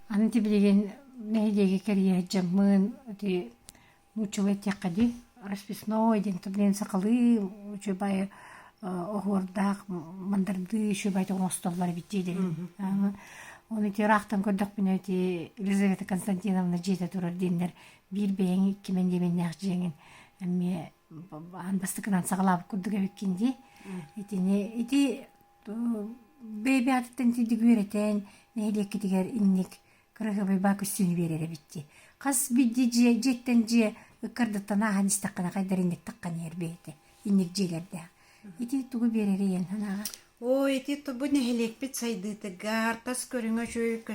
Аны ити билигин нэһилиэги кэрийэ сылдьаммын ити нууччалыы этиэххэ дии расписной диэн блин сахалыы үчүгэй оһуордаах мандардыы үчүгэй оҥостоллор эбит дии Оны ити ыраахтан көрдөхпүнэ ити Елизавета Константиновна дьиэтэ турар диэннэр биир бэйэҥ икки мэндиэмэннээх дьиэҥин эмиэ аан бастакынан саҕалаабыт курдук эбиккин дии. Итини ити бэйэ-бэйэҕититтэн итинник үөрэтэн нэһилиэккитигэр инник кыраһыабай баа көстүүнү биэрэр эбит дии. Хас биирдии дьиэ дьиэттэн дьиэ ыккардыттан ааһан истэххинэ хайдар инник таххан иһэр бэйэтэ инник дьиэлэрдээх. Ити тугу биэрэрий эн санааҕар? Оо, ити бу нэһилиэкпит сайдыытыгар, тас көрүҥэ үчүгэй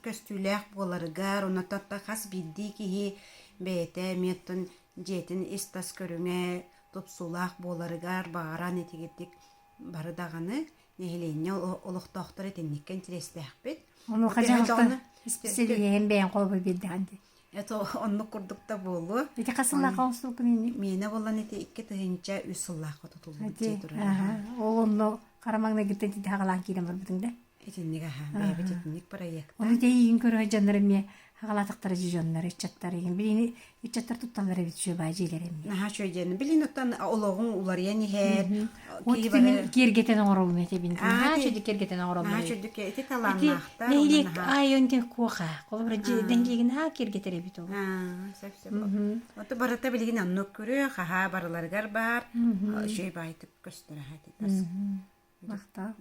көстүүлээх буоларыгар, онон хас биирдии киһи бэйэтэ эмиэ оттон дьиэтин ис-тас көрүҥэ тупсуулаах буоларыгар баҕаран итигирдик бары даҕаны нэһилиэнньэ олохтоохторо итинниккэ интэриэстээхпит. Онуоха дьаһалта исписэлииһин бэйэҥ холобур биэрдэҕин дии. Это оннук курдук да буолуо. Ити хас сыллаахха оҥостубуккун инник? Миэнэ буолан ити 2003 сыллаахха тутуллубут дьиэ турар. Ол онно хара маҥнайгыттан ити хаҕалаан киирэн барбытыҥ да? Итинник аха, бэйэбит итинник проект. Ону тэйиин көрө дьоннор эмиэ хаҕалаатахтара дьи дьоннор ыччаттар игин билини ыччаттар тутталлар эбит үчүгэй дьиэлэр эмиэ. Наһаа үчүгэй диэн. Билин оттон олоҕуҥ уларыйан иһэр. Вот мин киэргэтэн оҥороллун этэбин. Наһаа үчүгэй киэргэтэн оҥороллор. Наһаа үчүгэй ити талааннаахтар. Нэһилиэк айон диэн куоха. Холобура нэһилиэгин наһаа киэргэтэр эбит ол. Сөп сөп. Ото барыта билигин оннук көрүө, хаһаа барыларыгар баар. Үчүгэй баайтык көстөр аха ити тас. Махтал.